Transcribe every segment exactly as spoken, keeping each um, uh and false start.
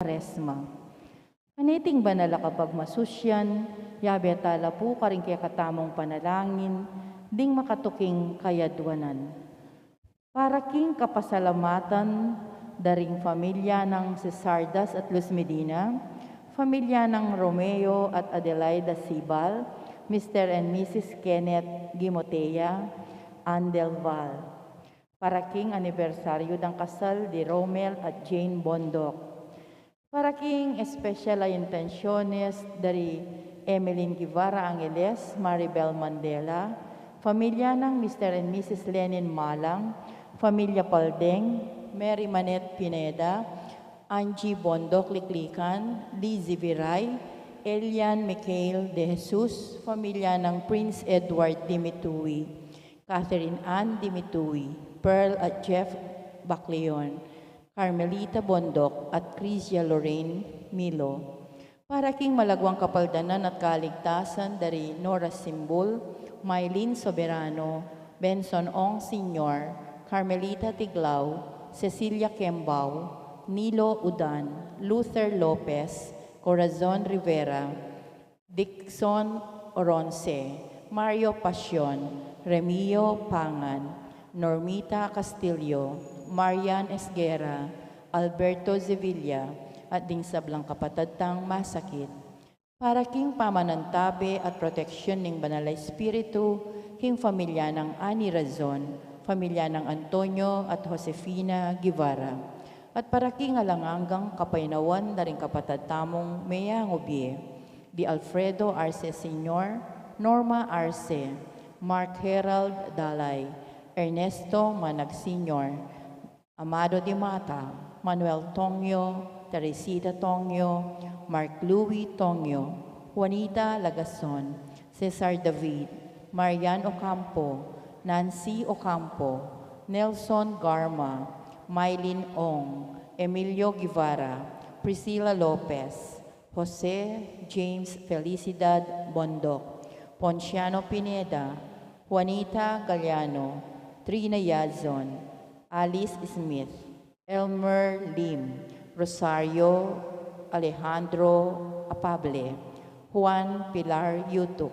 Resma. Kaniting banal a kapagmasusyan, yabe tala pu karing kekatamung panalangin ding makatuking kayadwanan. Para king kapasalamatan da ring familia nang Cesardas at Luz Medina, familia nang Romeo at Adelaida Sibal, Mister and Missus Kenneth Gimotea, Ann Del Val. Para king anibersaryu dang kasal di Romel at Jane Bondoc. Para king espesyal a intensyones da ri Emeline Guevara Angeles, Maribel Mandela, familia nang Mister and Missus Lenin Malang, familia Paldeng, Mary Manette Pineda, Angie Bondoc Liklikan, Lizzie Viray, Elian Michael De Jesus, familia nang Prince Edward Dimitui, Catherine Ann Dimitui, Pearl at Jeff Bacleon, Carmelita Bondoc at Crisia Lorraine Milo. Para king malagwang kapaldanan at kaligtasan da ri Nora Simbul, Mylene Soberano, Benson Ong Senior, Carmelita Tiglao, Cecilia Kembao, Nilo Udan, Luther Lopez, Corazon Rivera, Dickson Oronce, Mario Pasion, Remio Pangan, Normita Castillo, Marian Esguerra, Alberto Zevilla, at ding sablang kapatad tang masakit. Para king pamanantabe at proteksyon ning Banal a Espiritu, king familia nang Ani Razon, familia nang Antonio at Josefina Guevara, at para king alang anggang kapaynawan da ring kapatad tamung meyangu bie, di Alfredo Arce Senior, Norma Arce, Mark Herald Dalay, Ernesto Manag Senior, Amado Dimata, Manuel Tongyo, Teresita Tongyo, Mark Louis Tongyo, Juanita Lagason, Cesar David, Marian Ocampo, Nancy Ocampo, Nelson Garma, Mylene Ong, Emilio Guevara, Priscilla Lopez, Jose James Felicidad Bondoc, Ponciano Pineda, Juanita Galeano, Trina Yazon, Alice Smith, Elmer Lim, Rosario Alejandro Apable, Juan Pilar Yutuk,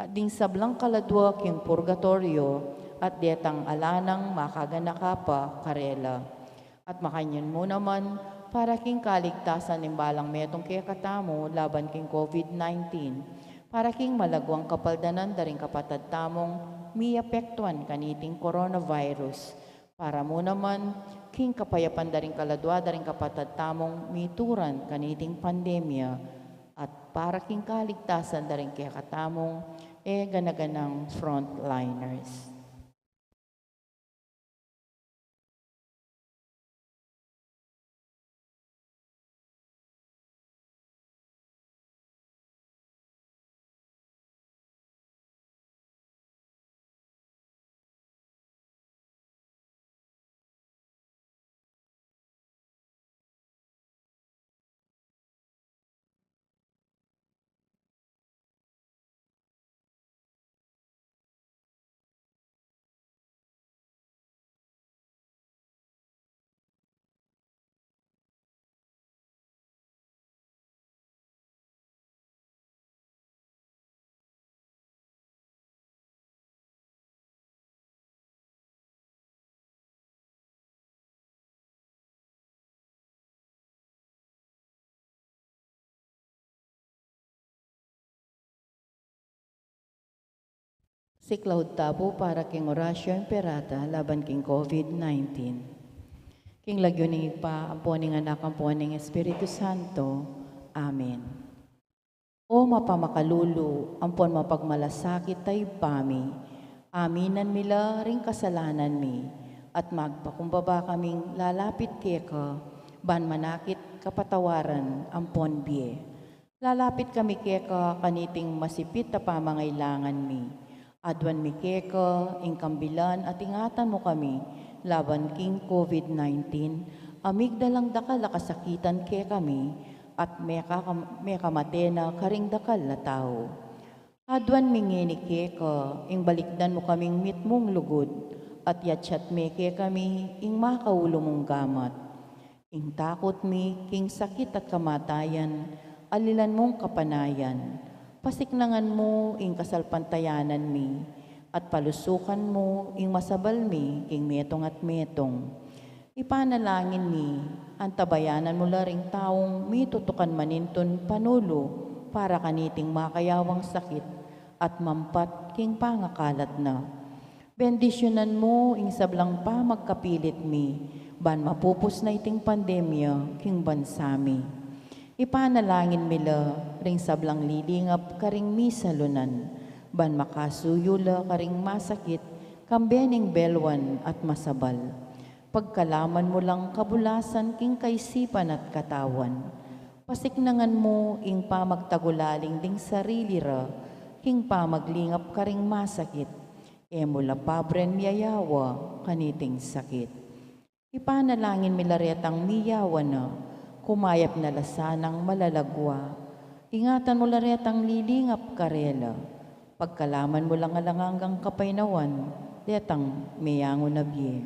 at ding sablang kaladua king purgatorio, at detang ala nang makaganaka pa karela. At makanyan mu naman, para king kaligtasan ning balang metung kekatamu laban king COVID nineteen, para king malagwang kapaldanan da ring kapatad tamung miapektuan kaniting coronavirus, para mu naman king kapayapan da ring kaladua da ring kapatad tamung mituran kaniting pandemya, at para king kaligtasan da ring kekatamung e gana-ganang frontliners. Siklaud ta pu para king Oratio Imperata laban king COVID nineteen. King lagyu ning Ibpa, ampon ning Anak, ampon ning Espiritu Santo. Amen. O mapamakalulu, ampon mapagmalasakit a Ibpa mi, aminan mi la ring kasalanan mi, at magpakumbaba kaming lalapit keka, ban manakit kapatawaran ampon bie. Lalapit kami keka kaniting masipit a pamangailangan mi. Aduan mi keka ing kambilan at ingatan mu kami laban king COVID nineteen, a migdalang dakal a kasakitan kekami, at meka-, mekamate na karing dakal a tau. Aduan mi ngeni keka ing balikdan mu kaming mitmung lugud, at yatyat me kekami ing makaulu mung gamat. Ing takut mi king sakit at kamatayan, alilan mung kapanayan. Pasiknangan mu ing kasalpantayanan mi, at palusukan mu ing masabal mi king metung at metung. Ipanalangin mi, antabayanan mu la ring taung mitutukan manintun panulu para kaniting makayawang sakit at mampat king pangakalat na. Bendisyunan mu ing sablang pamagkapilit mi, ban mapupus na iting pandemya king bansa mi. Ipanalangin mi la ring sablang lilingap karing misalunan, ban makasuyu la karing masakit, kambe ning belwan at masabal. Pagkalaman mu lang kabulasan king kaisipan at katawan. Pasiknangan mu ing pamagtagulaling ding sarili ra, king pamaglingap karing masakit. E mu la pabren miyayawa kaniting sakit. Ipanalangin mi la retang miyawa na, kumayap na la sanang malalagwa. Ingatan mu la retang lilingap karela. Pagkalaman mu lang alang anggang kapaynawan, detang meyangu na bie.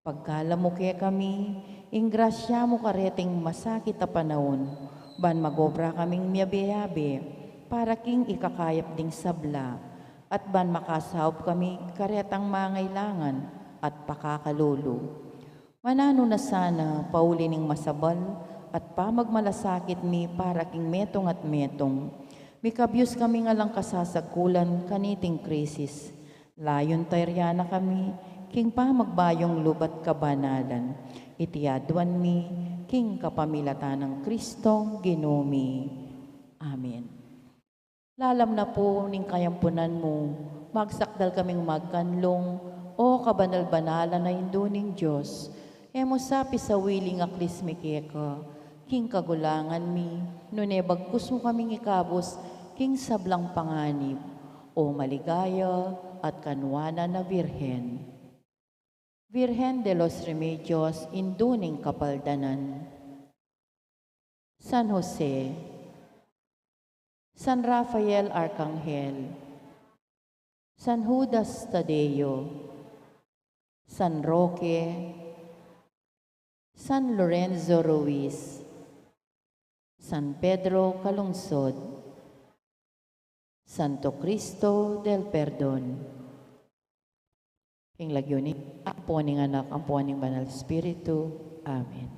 Pagkalub mu kekami, ing grasya mu kareting masakit a panaun, ban magobra kaming miyabe-yabe, para king ikakayap ding sabla, at ban makasaup kami karetang mangailangan at pakakalulu. Mananu na sana, pauli ning masabal at pamagmalasakit mi para king metung at metung, mikabyus kami ngan lang kasasagkulan kaniting krisis. Layun tayrian na kami king pamagbayung lub at kabanalan. Iti aduan mi king kapamilatan nang Kristong Ginu mi. Amen. Lalam na pu ning kayampunan mu, magsakdal kaming magkanlung, O kabanal-banalan a Indu ning Dios, e mu sa pisawili ing aklis mi keka, king kagulangan mi, nune bagkus mu kaming ikabus, king sablang panganib, O maligaya at kanuanan a Virgen. Virgen de los Remedios, Indu ning Kapaldanan. San Jose, San Rafael Arkanghel, San Judas Tadeo, San Roque, San Lorenzo Ruiz, San Pedro Calungsod, Santo Cristo del Perdon. King lagyu ning Ibpa, ampo ning Anak, ampo ning Banal Espiritu. Amen.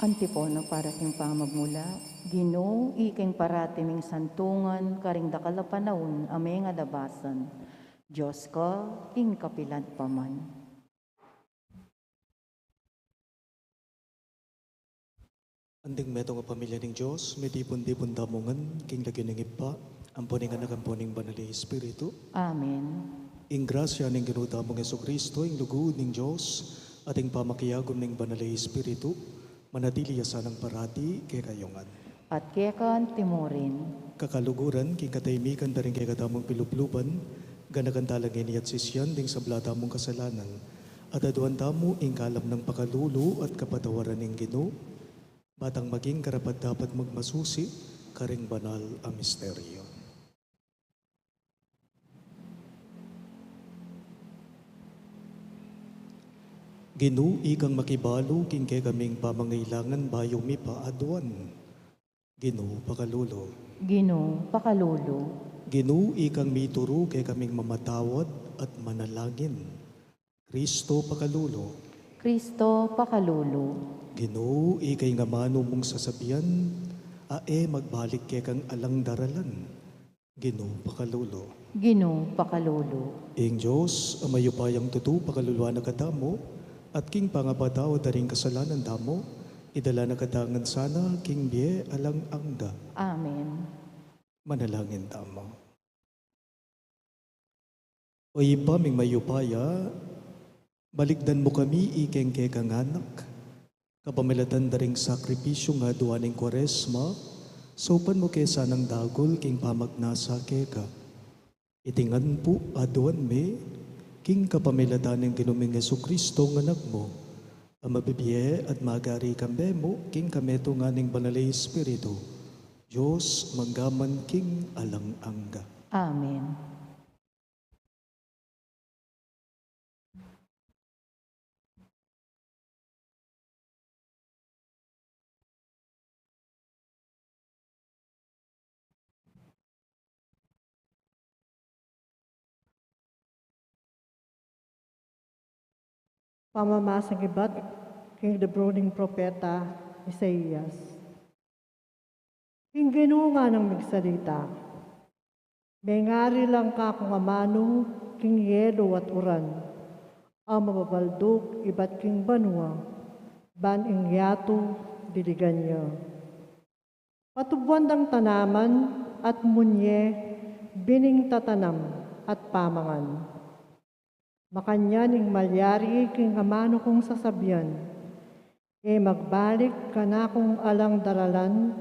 Antipona para king pamagmula. Ginu, ika ing parati ming santungan karing dakal a panaun a mengalabasan. Dios ka king kapilan pa man. Anting metung a pamilya ning Dios, mitipun-tipun tamu ngan king lagyu ning Ibpa, ampo ning Anak, ampo ning Banal a Espiritu. Amen. Ing grasya ning Ginu tamung Jesucristo, ing lugud ning Dios, at ing pamakiagum ning Banal a Espiritu, manatili ya sanang parati kekayu ngan. At keka antimurin. Kakaluguran, king katahimikan da ring kekatamung pilubluban, ganakan tala ngeni at sisian ding sabla tamung kasalanan, at aduan tamu ing kalam nang pakalulu at kapatawaran ning Ginu, batang maging karapat-dapat magmasusi karing banal a misteryo. Ginu, ikang makibalu king kekaming pamangailangan bayu mi pa aduan. Ginu, pakalulu. Ginu, pakalulu. Ginu, ikang mituru kekaming mamatawad at manalangin. Kristo, pakalulu. Kristo, pakalulu. Ginu, ika ing amanu mung sasabian, a e magbalik kekang alang daralan. Ginu, pakalulu. Ginu, pakalulu. Ing Dios a mayupayang tutu pakaluluan na katamu, at king pangapatawad da ring kasalanan tamu, idala na katamu ngan sana king bie alang angga. Amen. Manalangin tamu. O Ibpa ming mayupaya, balikdan mu kami ikeng kekang anak, kapamilatan da ring sakripisyung aduan ning Kuaresma, saupan mu ke sanang dagul king pamagnasa keka. Iti ngan pu aduan mi, king kapamilatan ning Ginu ming Jesucristo nga Anak mu, a mabibie at magari kambe mu, king kametungan ning Banal a Espiritu, Dios, mangga man king alang angga. Amen. Pamamasang ibat king libru ning propeta Isaias. Ing Ginu nganang migsalita, mengari lang kakung amanu king yelu at uran, a mababalduk ibat king banua, ban ing yatu diligan ya. Patubuan dang tanaman at munye bining tatanam at pamangan. Makanyan ing malyari king amanu kung sasabian, e magbalik kanakung alang daralan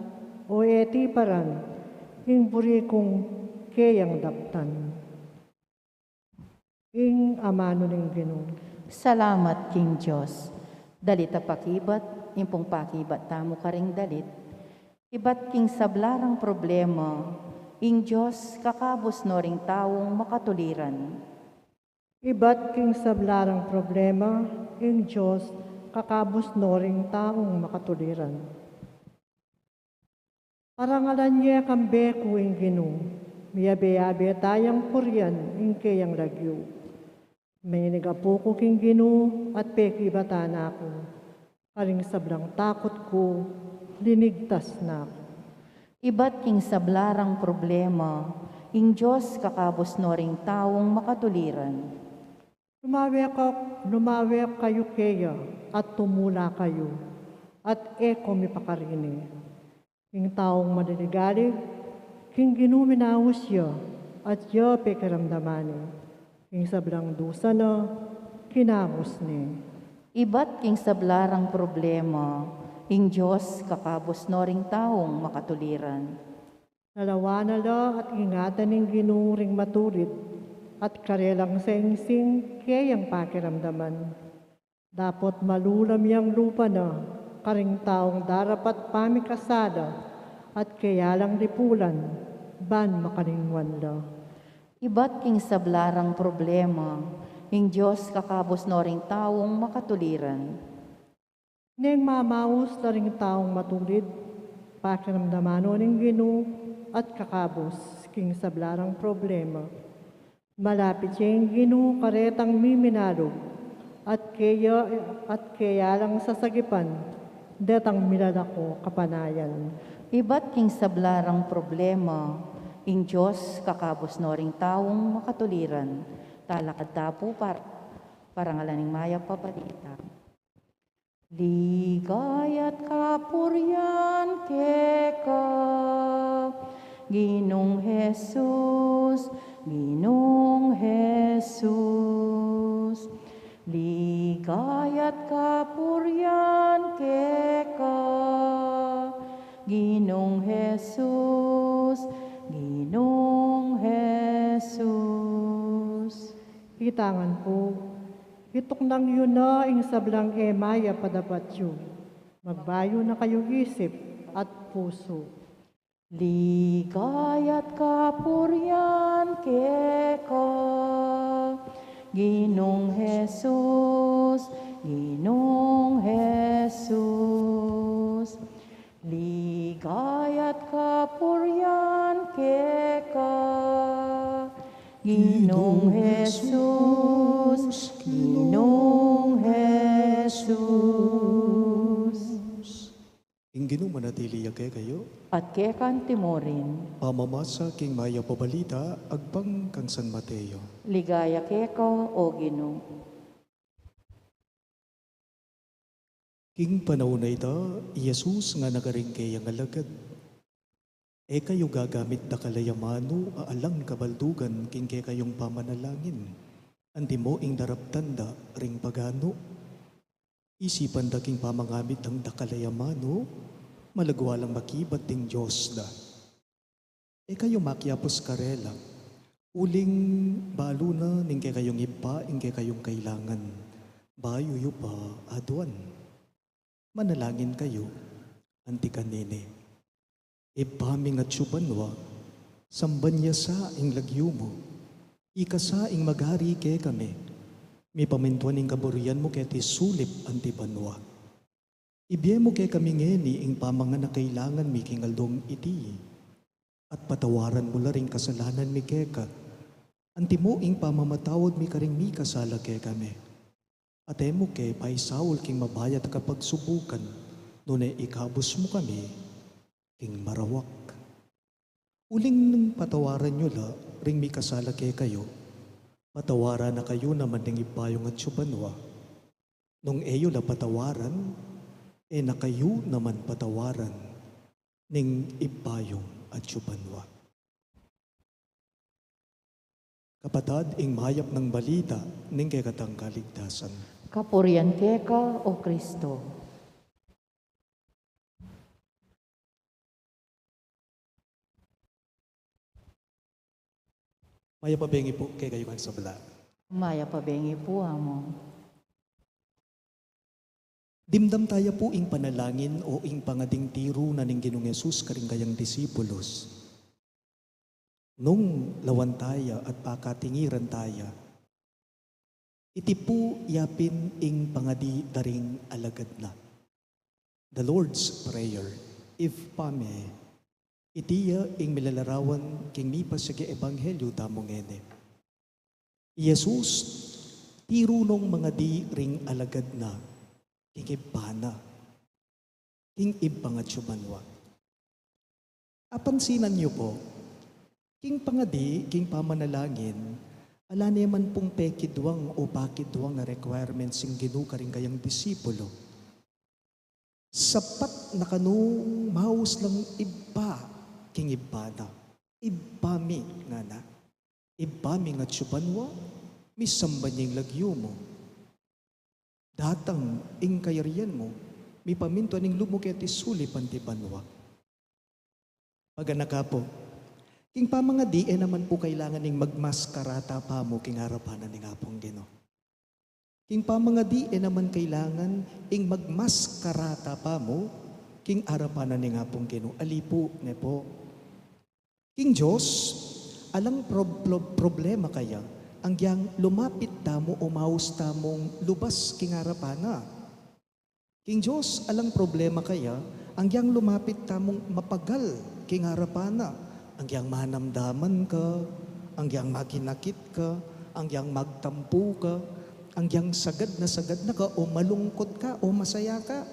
o e tiparan ing buri kung keyang daptan. Ing amanu ning Ginu. Salamat king Dios. Dalit a pakibat, ing pung pakibat tamu karing dalit. Ibat king sabla rang problema, ing Dios kakabus no ring taung makatuliran. Ibat king sabla rang problema, ing Dios kakabus no ring taung makatuliran. Parangalan ye kambe ku ing Ginu, miyabe-yabe tayang purian ing keyang lagyu. Menigapu ku king Ginu at pekibatan na ku. Karing sablang takut ku, linigtas na ku. Ibat king sabla rang problema, ing Dios kakabus no ring taung makatuliran. Lumawe ka, lumawe kayu keya at tumula kayu, at e ko mipakarini. Ing taung maliligalig, king Ginu minaus ya, at ya pekiramdaman ne. King sablang dusa na, kinabus ne. Ibat king sabla rang problema, ing Dios kakabus no ring taung makatuliran. Lalawan na la at ingatan ning Ginu ring matulid, at karelang saingsing keyang pakiramdaman. Dapot malulam yang lupa na karing taung darapat pamikasala at keya lang lipulan ban makalingwan la. Ibat king sabla rang problema, ing Dios kakabus no ring taung makatuliran. Neng mamaus la ring taung matulid, pakiramdaman no ning Ginu at kakabus king sabla rang problema. Malapit ya ing Ginu karetang miminalub, at keya, at keya lang sasagipan Detang milalako kapanayan. Ibat king sabla rang problema, ing Dios kakabus no ring taung makatuliran. Talakad ta pu par-, parangalan ing mayap a balita. Ligaya't kapurian keka, Ginung Jesus, Ginung Jesus. Ligaya't kapurian keka, Ginung Jesus, Ginung Jesus. Itangan pu, ituknang yu na ing sablang e mayap a dapat yu. Magbayu na kayu isip at pusu. Ligaya't kapurian keka, Ginung Jesus, Ginung Jesus. Ligaya't kapurian keka, Ginung Jesus, Ginung Jesus. Ing Ginu manatili ya kekayu. At keka naman murin. Pamamasa king mayap a balita agpang kang San Mateo. Ligaya keka, O Ginu. King panaun a ita, i Jesus ngana karing keyang alagad, E kayu gagamit dakal a amanu a alang kabaldugan king kekayung pamanalangin, antimo ing daraptan da ring paganu. Isipan da king pamangamit dang dakal a amanu, malagwa lang makibat ding Dios da. E kayu makiapus karela, uling balu na ning kekayung Ibpa ing kekayung kailangan, bayu yu pa aduan. Manalangin kayu, anti kanini. Ibpa ming atsu banua, samban ya sa ing lagyu mu. Ikasa ing magari kekami. Mipamintuan ing kaburian mu keti sulip anti banua. Ibie mu kekami ngeni ing pamangan a kailangan mi king aldong iti. At patawaran mu la ring kasalanan mi keka, antimo ing pamamatawad mi karing mikasala kekami. At e mu ke paisaul king mabayat a kapagsubukan, nune ikabus mu kami king marawak. Uling nung patawaran yu la ring mikasala kekayu, patawaran na kayu naman ning Ibpa yung atsu banua. Nung e yu la patawaran, e na kayu naman patawaran ning Ibpa yung atsu banua. Kapatad, ing mayap nang balita ning kekatang kaligtasan. Kapurian keka, O Kristo. Mayap a bengi pu kekayu ngan sabla. Mayap a bengi pu, Among. Dimdam taya pu ing panalangin o ing pangading tiru na ning Ginung Jesus karing kayang disipulus. Nung lawan taya at pakatingiran taya, iti pu yapin ing pangadi da ring alagad na. The Lord's Prayer. Ibpa mi, iti ya ing milalarawan king mipasiag a ebanghelyu tamu ngeni. I Jesus, tiru nong mangadi ring alagad na, king Ibpa na, king Ibpang atsu banua. Apansinan yu pu, king pangadi, king pamanalangin, ala ne man pung pekidwang o pakidwang a requirements ing Ginu karing kayang disipulu. Sapat na kanung maus lang Ibpa, king Ibpa na. Ibpa mi, ngana. Ibpa ming atsu banua, misamban ya ing lagyu mu. Datang ing kayarian mu, mipamintuan ing lub mu keti sulip anti banua. Paganaka pu, king pamangadi e naman pu kailangan ing magmaskara ta pamu king arapan na ning Apung Ginu. King pamangadi e naman kailangan ing magmaskara ta pamu king arapan na ning Apung Ginu. Ali pu, ne pu. King Dios, alang prob-, prob-, problema kaya, anggiyang lumapit tamu o maus tamung lubas king arapan na. King Dios, alang problema kaya, anggiyang lumapit tamung mapagal king arapan na, anggiyang manamdaman ka, anggiyang maginakit ka, anggiyang magtampu ka, anggiyang sagad na sagad na ka, o malungkut ka, o masaya ka.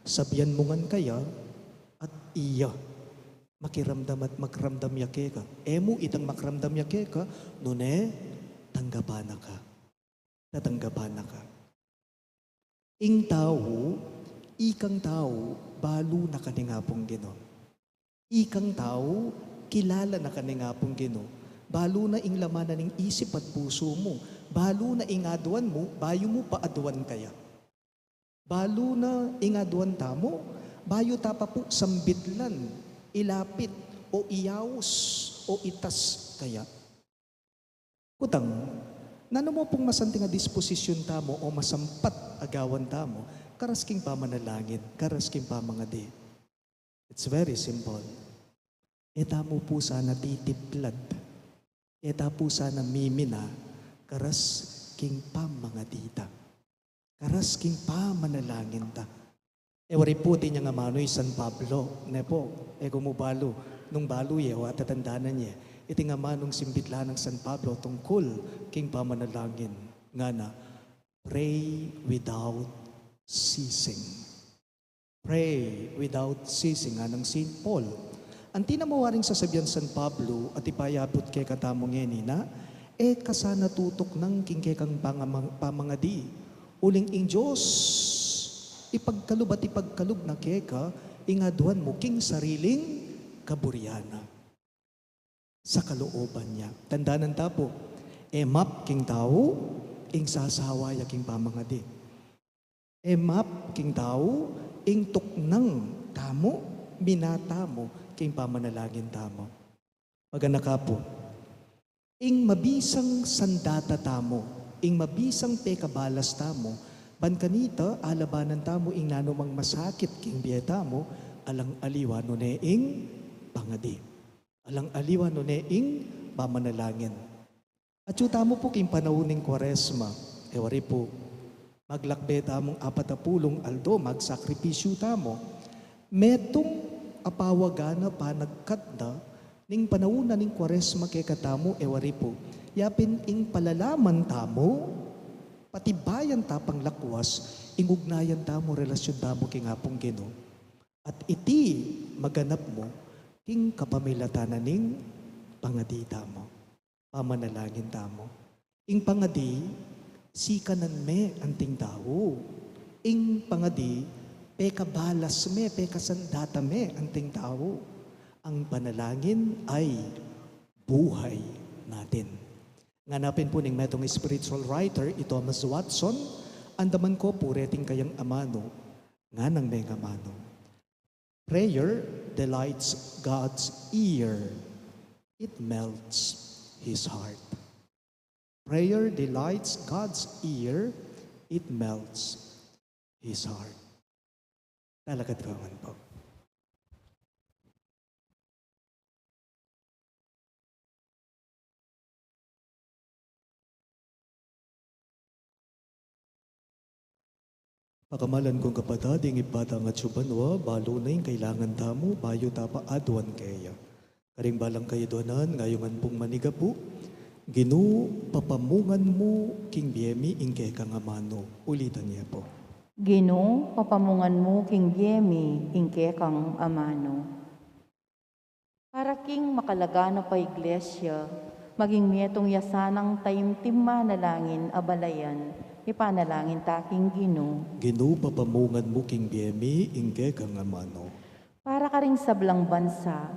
Sabian mu ngan kaya at iya makiramdam at makiramdam ya keka. E mu itang makiramdam ya keka, nune tanggapan na ka. Tatanggapan na ka. Ing tau, ikang tau, balu na ka ning Apung Ginu. Ikang tau, kilala na ka ning Apung Ginu. Balu na ing laman na ning isip at pusu mu. Balu na ing aduan mu, bayu mu pa aduan kaya. Balu na ing aduan tamu, bayu ta pa pu sambitlan, ilapit, o iyaus, o itas kaya. Kutang, nanu mu pung masanting a disposisyun tamu o masampat a gawan tamu, karas king pamanalangin, karas king pamangadi. It's very simple. E tamu pu sana titiplad. E ta pu sana mimina, karas king pamangadi ta. Karas king pamanalangin ta. E wari pu atin yang amanu i San Pablo, ne pu, e ku mu balu, nung balu ye, o atatandanan ye, iting amanung simbit la nang San Pablo tungkul king pamanalangin, ngana, "Pray without ceasing." "Pray without ceasing," ngana nang Saint Paul. Anti na mu waring sasabian San Pablo at ipayabut kekatamu ngeni na, e ka sana tutuknang king kekang pangama-, pamangadi. Uling ing Dios, ipagkalub at ipagkalub na keka, ing aduan mu king sariling kaburian na. Sa kalooban na. Tandanan ta pu, e map king tau, ing sasawa ya king pamangadi. E map king tau, ing tuknang tamu, mina tamu, king pamanalangin tamu. Maganaka pu. Ing mabisang sandata tamu, ing mabisang pekabalas tamu, ban kanita, alabanan tamu, ing nanumang masakit, king bie tamu, alang aliwa nune ing pangadi. Alang aliwa nune ing pamanalangin. Atyu tamu pu king panaun ning Kuaresma, e wari pu, maglakbe tamung apat a pulung aldo, magsakripisyu tamu. Metung a pawagan a panagkat na ning panaun na ning Kuaresma kekatamu, e wari pu, yapin ing palalaman tamu, patibayan ta pang lakwas, ing ugnayan tamu, relasyun tamu king Apung Ginu. At iti maganap mu king kapamilatan na ning pangadi tamu, pamanalangin tamu. Ing pangadi, sikanan me anting tau. Ing pangadi, pekabalas me, pekasandata me anting tau. Ang panalangin ay buhay natin. Ngana pin pu ning metung spiritual writer, i Thomas Watson, "Andaman ko pu reting kayang amanu," nganang mengamanu. Prayer delights God's ear. It melts his heart. Prayer delights God's ear. It melts his heart. Talakad ko naman po. Pakamalan kung kapatad, ing Ibpa tang atsu banua, balu na ing kailangan tamu, bayu ta pa aduan keya. Karing balang kayadwanan, ngayungan pung manigapu, Ginu, papamungan mu king bie mi ing kekang amanu. Ulitan ye pu. Ginu, papamungan mu king bie mi ing kekang amanu. Para king makalaganap a Iglesia, maging metung ya sanang taimtim manalangin a balayan, ipanalangin ta king Ginu. Ginu, papamungan mu king bie mi ing kekang amanu. Para karing sablang bansa,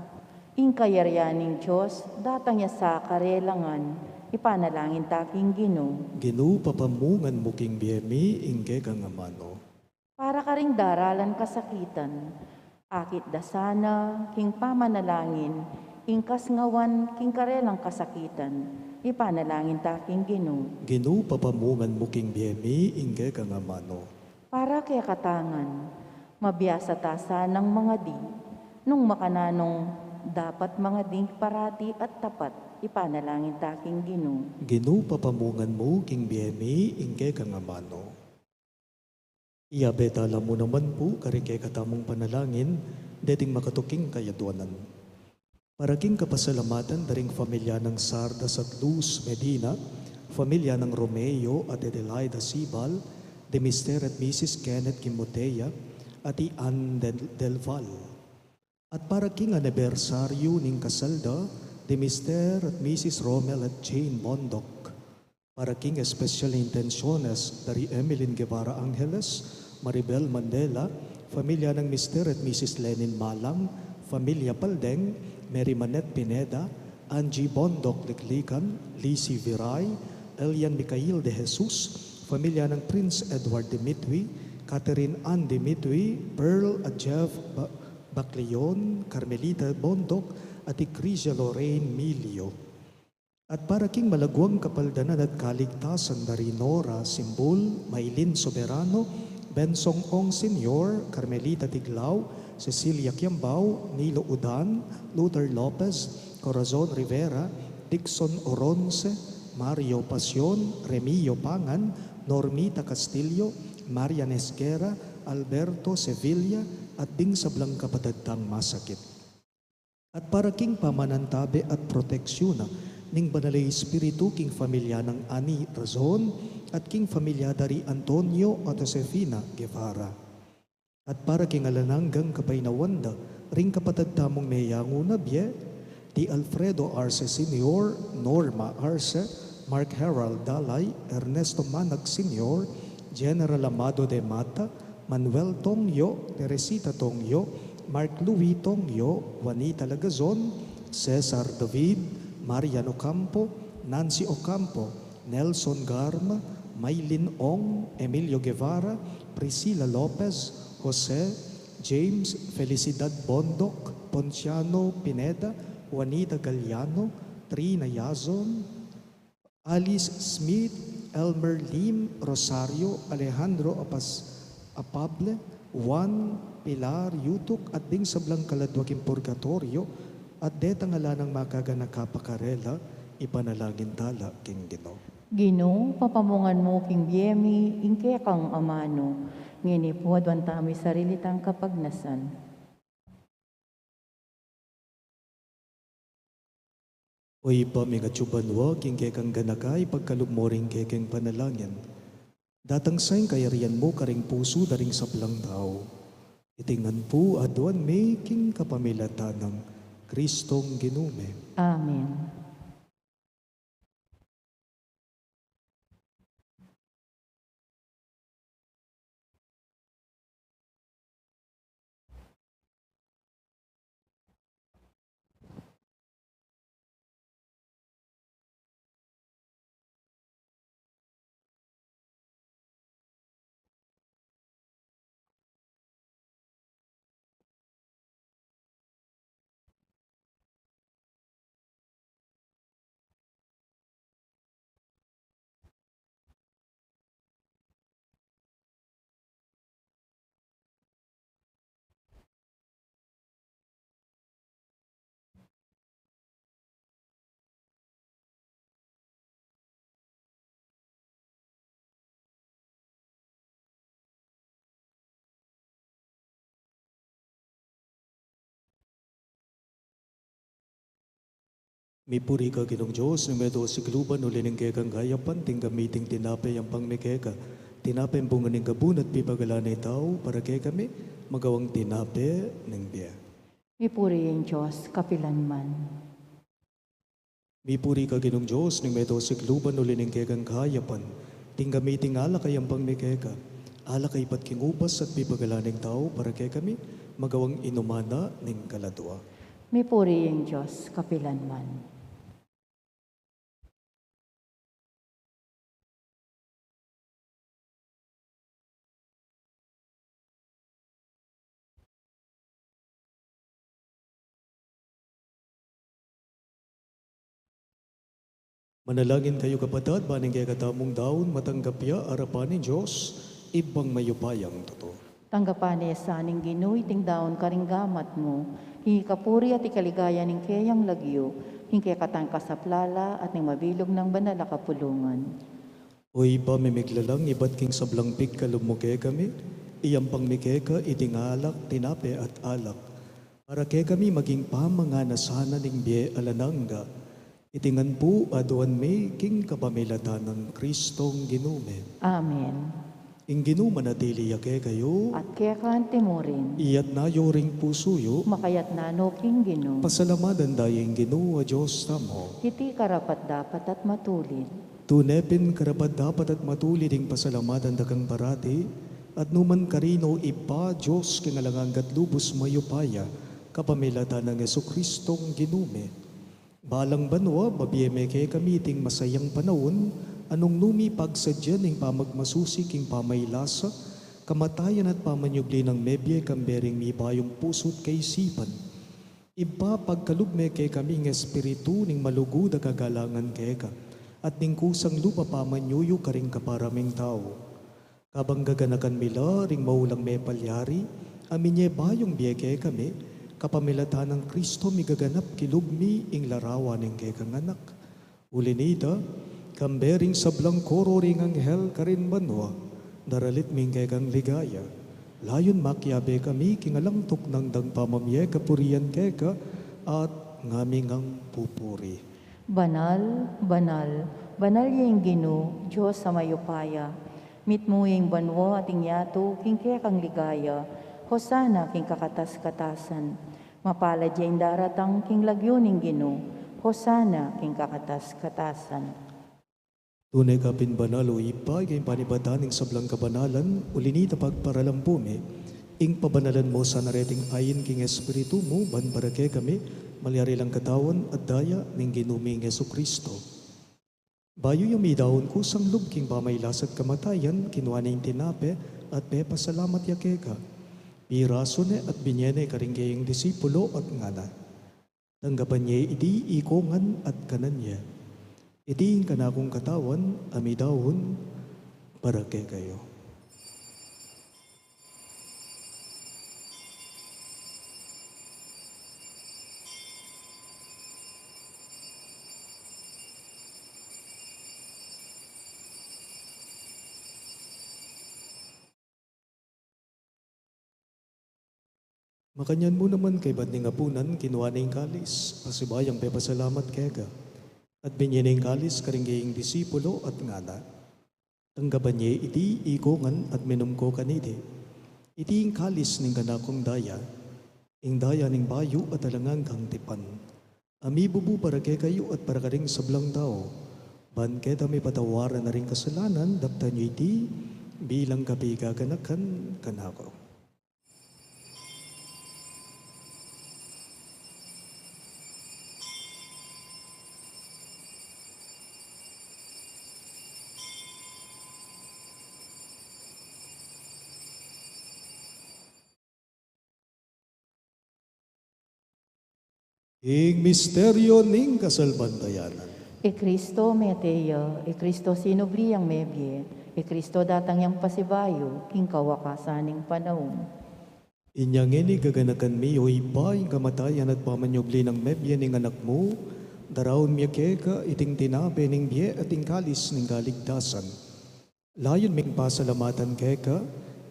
ing kayarian ning Dios, datang ya sa karelangan, ipanalangin ta king Ginu. Ginu, papamungan mu king bie mi ing kekang amanu. Para karing daralan kasakitan, akit da sana king pamanalangin ing kasngawan king karelang kasakitan, ipanalangin ta king Ginu. Ginu, papamungan mu king bie mi ing kekang amanu. Para kekatang ngan, mabiasa ta sanang mangadi, nung makananung dapat mangadi parati at tapat, ipanalangin ta king Ginu. Ginu, papamungan mu king bie mi ing kekang amanu. Iyabe tala mu naman pu karing kekatamung panalangin deting makatuking kayadwanan. Para king kapasalamatan da ring familia nang Sardas at Luz Medina, familia nang Romeo at Adelaida Sibal, de Mister at Missus Kenneth Kimotea, at i Ann Del, Del Val. At para king anibersaryu ning kasal da di Mister at Missus Romel at Jane Bondoc. Para king espesyal a intensyones da ri Emeline Guevara Angeles, Maribel Mandela, familia nang Mister at Missus Lenin Malang, familia Paldeng, Mary Manette Pineda, Angie Bondoc Liklikan, Lizzie Viray, Elian Micael de Jesus, familia nang Prince Edward Dimitwi, Catherine Ann Dimitwi, Pearl at Jeff Ba-, Bacleon, Carmelita Bondoc, at i Crisia Lorraine Milio. At para king malaguang kapaldanan at kaligtasan da ri Nora Simbul, Maylin Soberano, Bensong Ong Senior, Carmelita Tiglao, Cecilia Kiambao, Nilo Udan, Luther Lopez, Corazon Rivera, Dixon Oronce, Mario Pasion, Remio Pangan, Normita Castillo, Marian Esguerra, Alberto Sevilla, at ding sablang kapatad tang masakit. At para king pamanantabe at proteksyun na ning Banal a Espiritu king familia nang Ani Razon at king familia da ri Antonio at Josefina Guevara. At para king alang anggang kapaynawan da ring kapatad tamung meyangu na bie, di Alfredo Arce Senior, Norma Arce, Mark Harold Dalay, Ernesto Manag Senior, General Amado de Mata, Manuel Tongyo, Teresita Tongyo, Mark Louis Tongyo, Juanita Lagazon, Cesar David, Marian Ocampo, Nancy Ocampo, Nelson Garma, Maylin Ong, Emilio Guevara, Priscilla Lopez, Jose, James, Felicidad Bondoc, Ponciano Pineda, Juanita Galiano, Trina Yazon, Alice Smith, Elmer Lim, Rosario, Alejandro Apas-, Apable, Juan, Pilar, Yutuk, at ding sablang kaladua king purgatoryo, at detang ala nang makaganaka pa karela, ipanalangin tala king Ginu. Ginu, papamungan mu king bie mi ing kekang amanu, ngeni pu aduan tami sarili tang kapagnasan. O Ibpa mi, king atsu banua, king kekang ganaka ipagkalub mu ring kekeng panalangin. Datang sa ing kayarian mu karing pusu da ring sablang tau. Iti ngan pu aduan mi king kapamilatan nang Kristong Ginu mi. Amen. Mipuri ka Ginung Dios ning meto sikluban, uli ning kekang kayapan tinggap mi iting tinape, iyampang mi keka. Tinape bunga ning gabun at pipagalan ning tau, para kekami magawang tinape ning bie. Mipuri ing Dios kapilan man. Mipuri ka Ginung Dios ning meto sikluban, uli ning kekang kayapan tinggap mi iting alak a iyampang mi keka. Alak a ibat king ubas at pipagalan ning tau, para kekami magawang inuman na ning kaladua. Mipuri ing Dios kapilan man. Manalangin kayu, kapatad, ban ing kekatamung daun matanggap ya arapan ning Dios, Ibpang mayupayang tutu. Tanggapan na sa ning Ginu iting daun karing gamat mu, king ikapuri at ikaligaya ning keyang lagyu, king kekatang kasaplalan at ning mabilug nang banal a kapulungan. O Ibpa mi miglalang, ibat king sablang pigkalub mu kekami, iyampang mi keka iting alak, tinape at alak, para kekami maging pamangan na sana ning bie alang angga. Iti ngan pu aduan mi king kapamilatan nang Kristong Ginu mi. Amen. Ing Ginu manatili ya kekayu. At keka antimurin. Iyatas yu ring pusu yu. Makayatas no king Ginu. Pasalamatan da ya ing Ginu a Dios tamu. Iti karapat-dapat at matulid. Tune pin karapat-dapat at matulid ing pasalamatan da kang parati, at nukarin man, o Ibpa, Dios king alang angga at lubus mayupaya, kapamilatan nang Jesucristong Ginu mi. Balang banua, mabie me kekami iting masayang panaun, a nung nu mi pagsadyan ing pamagmasusi king pamaylasa, kamatayan at pamanyubli nang mebie kambe ring mibayung pusu at kaisipan. Ibpa, pagkalub me kekami ing espiritu ning malugud a kagalangan keka, at ning kusang lub a pamanyuyu karing kapara ming tau. Kabang gaganakan mi la ring maulang mepalyari, a minie bayung bie kekami, kapamilatan nang Cristo migaganap kilub mi ing larawan ning kekang Anak. Uli nita, kambe ring sablang koro ring anghel karin banua, daralit mi ing kekang ligaya. Layun makiabe kami king alang tuknang dang pamamie kapurian keka, at ngami ngang pupuri. Banal, banal, banal ya ing Ginu, Dios a mayupaya. Mitmu ya ing banua at ing yatu king kekang ligaya. Hosana king kakatas-katasan. Mapalad ya ing daratang king lagyu ning Ginu. Hosana king kakatas-katasan. Tune ka pin banal, o Ibpa, ika ing panibatan ning sablang kabanalan, uli nita pagparalan mu mi ing pabanalan mu sana reting ain king Espiritu mu, ban para kekami malyari lang katawan at daya ning Ginu ming Jesucristo. Bayu ya midaun kusang lub king pamailas at kamatayan, kinua ne ing tinape at pepasalamat ya keka. Pirasu ne at binie ne karing kayang disipulo at ngana: Tanggapan ye iti ikongan at kanan ye. Iti ing kanakung katawan a midaun para kekayu. Makanyan mu naman kaybat ning apunan, kinua ne ing kalis, pasibayung pepasalamat keka, at binie ne ing kalis karing kayang disipulo at ngana: Tanggapan ye iti ikongan at minum ko kaniti. Iti ing kalis ning kanakung daya, ing daya ning bayu at alang anggang tipan, a mibubu para kekayu at para karing sablang tau, ban keta mipatawaran na ring kasalanan. Daptan yu iti bilang kapigaganakan kanaku. Ing misteryu ning kasalpantayanan. I Kristo mete ya, i Kristo sinubli yang mebie, i Kristo datang yang pasibayu king kawakasan ning panaun. Inya ngeni gaganakan mi, o Ibpa, ing kamatayan at pamanyubli nang mebie ning Anak mu, daraun mi keka iting tinape ning bie at ing kalis ning kaligtasan. Layun ming pasalamatan keka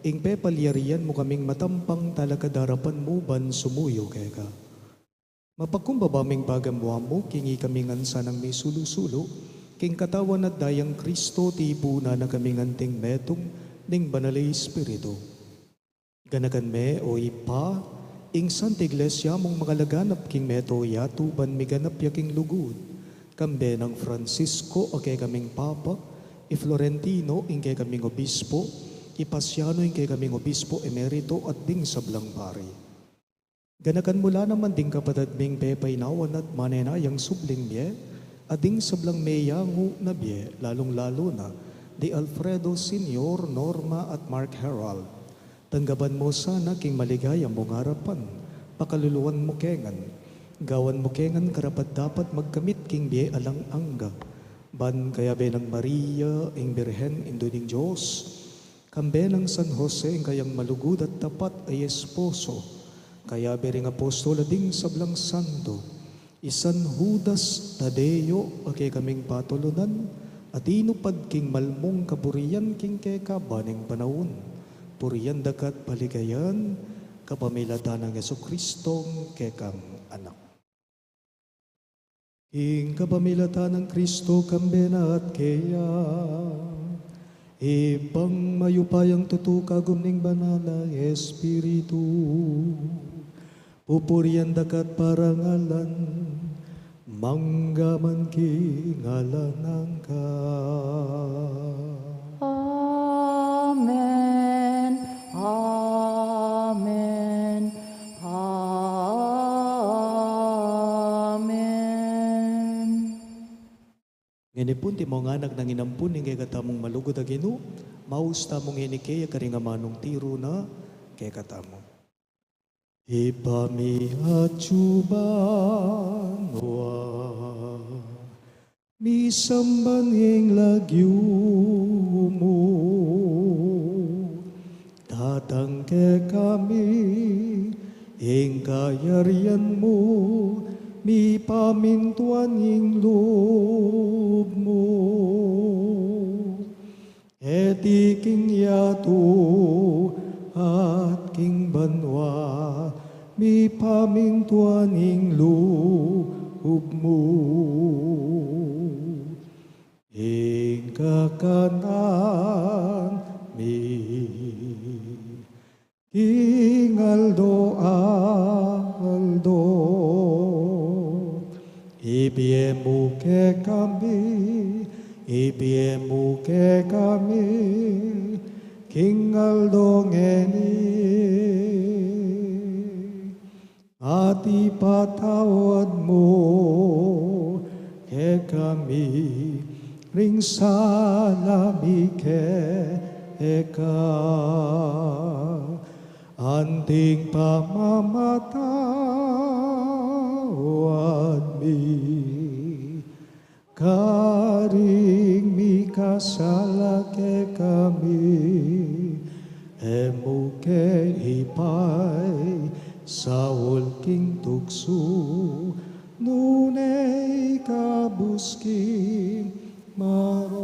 ing pepalyarian mu kaming matampang talakad king arapan mu ban sumuyu keka. Mapagkumbaba ming pagamuan mu king ikami ngan sanang misulu-sulu king katawan at dayang Kristo, tipunan na kaming anting metung ning Banal a Espiritu. Ganakan me, o Ibpa, ing Santa Iglesia mung makalaganap king meto yatu ban miganap ya king lugud, kambe nang Francisco a kekaming Papa, i Florentino ing kekaming Obispo, i Paciano ing kekaming Obispo Emerito at ding sablang pari. Ganakan mu la naman ding kapatad ming pepainawan at manenayang subling mie, at ding sablang meyangu na bie, lalung-lalu na di Alfredo Senior, Norma at Mark Herald. Tanggapan mu sana king maligaya mung arapan, pakaluluan mu ke ngan, gawan mu ke ngan karapat-dapat magkamit king bie alang angga, ban kayabe nang Maria ing Birhen, Indu ning Dios, kambe nang San Jose ing kayang malugud at tapat a esposo, kayabe ring apostol a ding sablang santo, i San Judas Tadeo a kekaming patulunan, a tinupad king malmung kaburian king kekaban ning panaun. Purian da ka at paligayan kapamilatan nang Jesucristong kekang Anak. King kapamilatan nang Kristo, kambe na at keya, Ibpang mayupayang tutu, kagum ning Banal a Espiritu, pupurian da ka at parangalan, mangga man king alang angga. Amen. Amen. Amen. Ngeni pu, antimong anak nang inampun ning kekatamung malugud a Ginu, maus tamu ngeni kaya karing amanung tiru na kekatamu. Ibpa mi atsu banua, misamban ing lagyu mu, datang kekami ing kayarian mu, mipamintuan ing lub mu keti king yatu at king banua, mipamintuan ing lub mu. Ing kakanan mi king aldo-aldo, ibie mu kekami, ibie mu kekami king aldo ngeni, at ipatawad mu kekami ring sala mi keka, anting pamamatawad mi karing mikasala kekami, e mu ke ipaisaul king tuksu, nune ikabus king marok.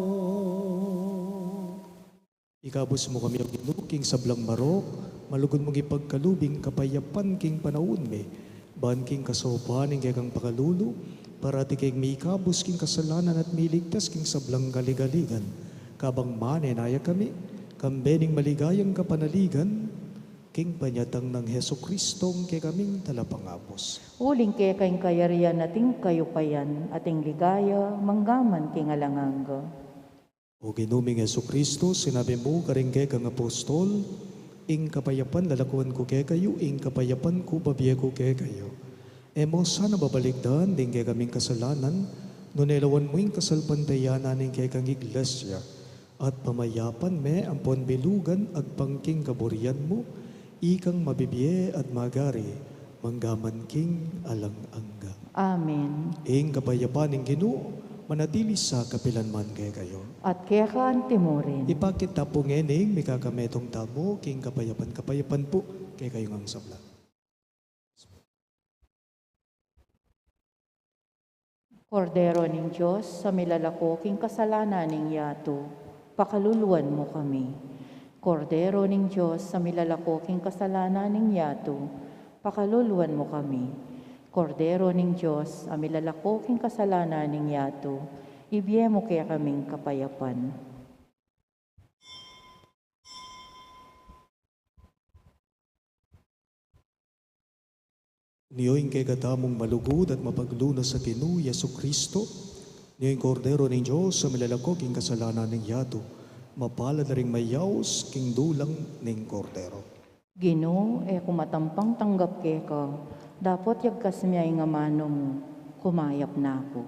Ikabus mu kami, O Ginu, king sablang marok, malugud mung ipagkalub ing kapayapan king panaun mi, ban king kasaupan ning kekang pakalulu, parati keng mikabus king kasalanan at miligtas king sablang kaligaligan. Kabang manenaya kami, kambe ning maligayang kapanaligan, king panyatang nang Jesucristo, ing kekaming Talapangabus. Uling keka ing kayarian at ing kayupayan, at ing ligaya, manggaman king alang angga. O Ginu ming Jesucristo, sinabi mu karing kekang apostol, ing kapayapan lalakuan ku kekayu, ing kapayapan ku babie ku kekayu. E mu sana babalikdan ding kekaming kasalanan, nune lawan mu ing kasalpantayanan ning kekang Iglesia, at pamayapan me ampon bilugan agpang king kaburian mu, ikang mabibie at magari, manggaman king alang angga. Amen. Ing kapayapan ning Ginu, manatili sa kapilan man kekayu. At keka antimurin. Ipakit ta pu ngening mikakametung tamu king kapayapan, kapayapan pu kekayu ngang sabla. Kordero ning Dios, a milalako king kasalanan ning yatu, pakaluluan mu kami. Kordero ning Dios, a milalako king kasalanan ning yatu, pakaluluan mu kami. Kordero ning Dios, a milalako king kasalanan ning yatu, ibie mu kekaming kapayapan. Nio ing kekatamung malugud at mapaglunas a Ginu Jesucristo, nio ing Kordero ning Dios a milalako king kasalanan ning yatu, mapalad a ring mayaus king dulang ning Kordero. Ginu, e ku matampang tanggap keka, dapot yagkas me ing amanu mu, kumayap na ku.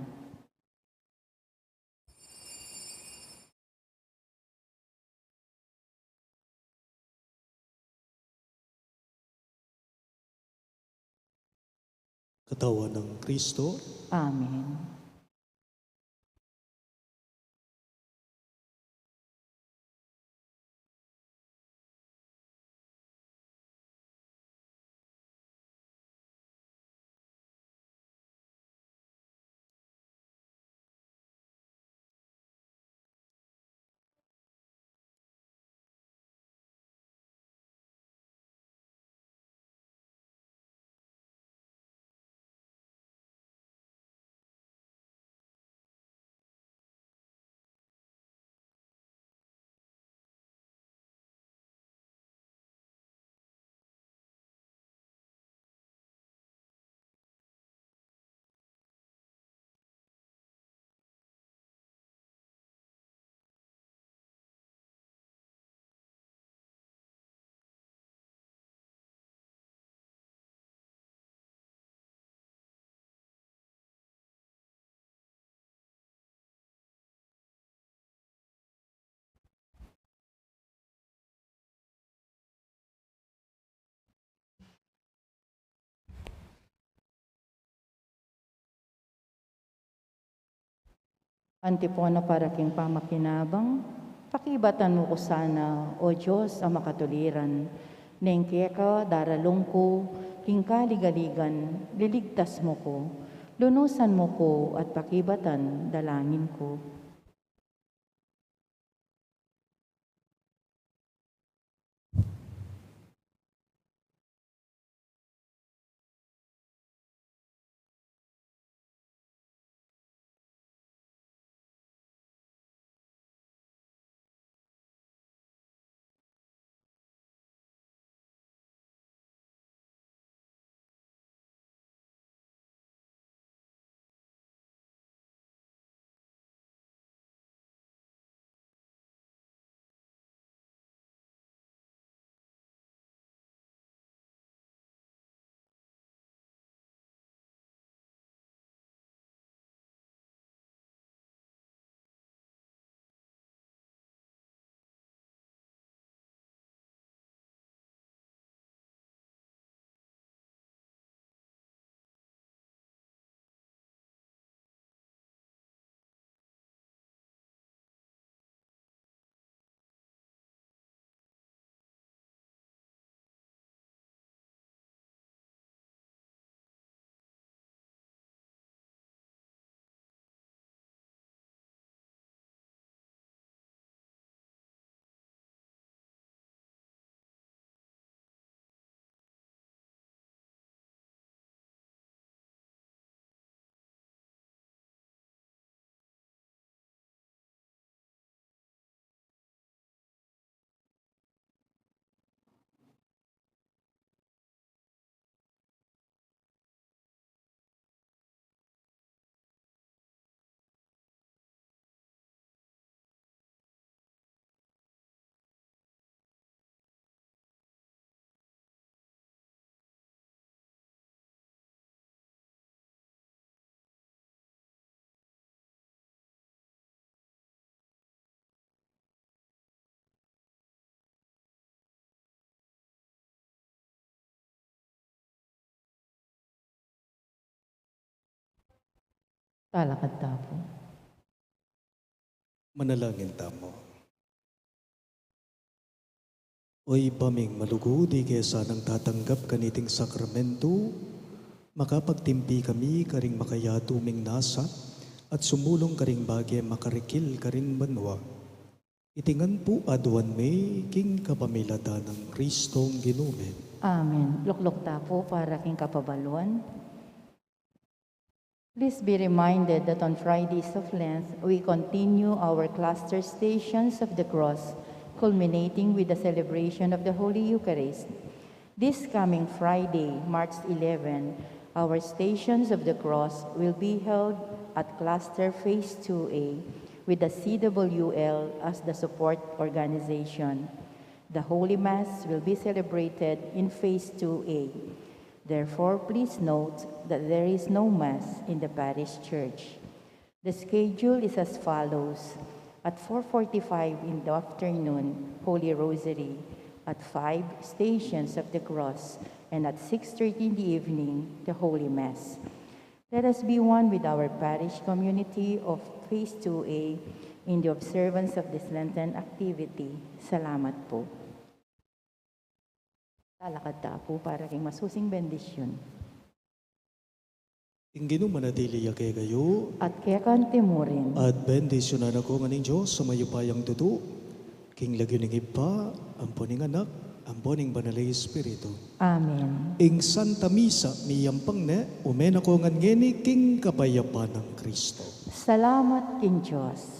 Katawan nang Kristo. Amen. Antipona para king pamakinabang. Pakibatan mu ku sana, O Dios a makatuliran, neng keka daralung ku king kaligaligan, liligtas mu ku, lunusan mu ku at pakibatan dalangin ku. Talakad ta pu. Manalangin tamu. O Ibpa ming malugud, ika e sanang tatanggap kaniting sakramentu, makapagtimpi kami karing makayatu ming nasa at sumulung karing bage makarikil karing banua. Iti ngan pu aduan mi king kapamilatan nang Kristong Ginu mi. Amen. Lukluk ta pu para king kapabaluan. Please be reminded that on Fridays of Lent, we continue our cluster Stations of the Cross, culminating with the celebration of the Holy Eucharist. This coming Friday, March eleven, our Stations of the Cross will be held at Cluster Phase two A with the C W L as the support organization. The Holy Mass will be celebrated in Phase two A. Therefore, please note that there is no Mass in the parish church. The schedule is as follows. At four forty-five in the afternoon, Holy Rosary. At five, Stations of the Cross. And at six thirty in the evening, the Holy Mass. Let us be one with our parish community of Phase two A in the observance of this Lenten activity. Salamat po. Lalakad ta po para king masusing bendisyun. Ing Ginu manatili ya kekayu. At keka naman murin. At bendisyunan na kayu ngan ning Dios a mayupayang tutu, king lagyu ning Ibpa, ampo ning Anak, ampo ning Banal a Espiritu. Amen. Ing Santa Misa miyampang ne, ume na kayu ngan ngeni king kapayapan nang Kristo. Salamat king Dios.